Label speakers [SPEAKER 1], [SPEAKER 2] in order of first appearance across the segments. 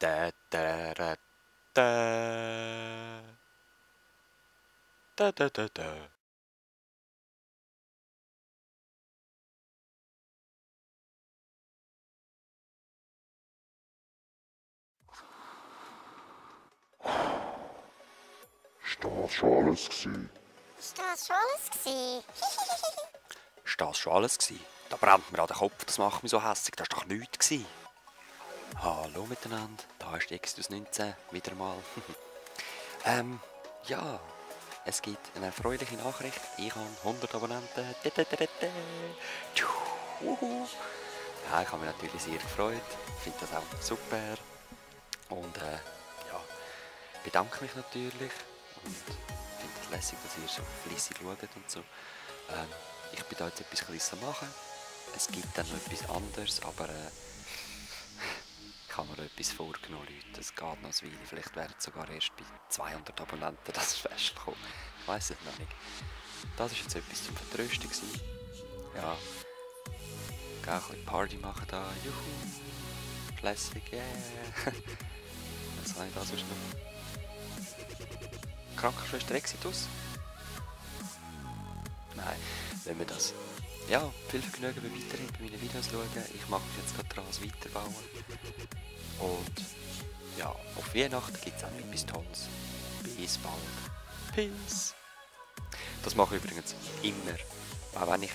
[SPEAKER 1] Da, da, da, da. Da, da, da, da.
[SPEAKER 2] Ist das schon alles gewesen?
[SPEAKER 3] Ist das schon alles gewesen?
[SPEAKER 1] Ist das schon alles gewesen? Da brennt mir an den Kopf, das macht mich so hässlich. Das war doch nichts gewesen. Hallo miteinander, da ist die Exodus 19 wieder mal. Ja, es gibt eine erfreuliche Nachricht. Ich habe 100 Abonnenten. Juhu. Ja, ich habe mich natürlich sehr gefreut. Ich finde das auch super. Und ja, bedanke mich natürlich. Und finde es lässig, dass ihr so fleissig schaut und so. Ich bin da jetzt etwas Kleines am machen. Es gibt dann noch etwas anderes, aber ich habe mir etwas vorgenommen, Leute. Es geht noch eine Weile. Vielleicht werden sogar erst bei 200 Abonnenten das Fest kommen. Ich weiss es noch nicht. Das war jetzt etwas zum Vertrösten gewesen. Ja. Geh ein bisschen Party machen da. Juhu. Flässig, yeah. Was habe ich da sonst noch? Krankenschwester Exitus? Nein, wenn wir das. Ja, viel Vergnügen beim Weiterhin bei meinen Videos schauen. Ich mache mich jetzt gerade dran, das weiterbauen. Und ja, auf Weihnachten gibt es auch noch etwas Tolles. Bis bald. Peace. Das mache ich übrigens immer. Auch wenn ich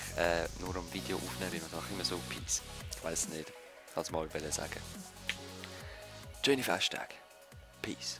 [SPEAKER 1] nur ein Video aufnehme, ich mache immer so Peace. Ich weiß nicht. Ich kann es mal sagen. Schöne Festtage. Peace.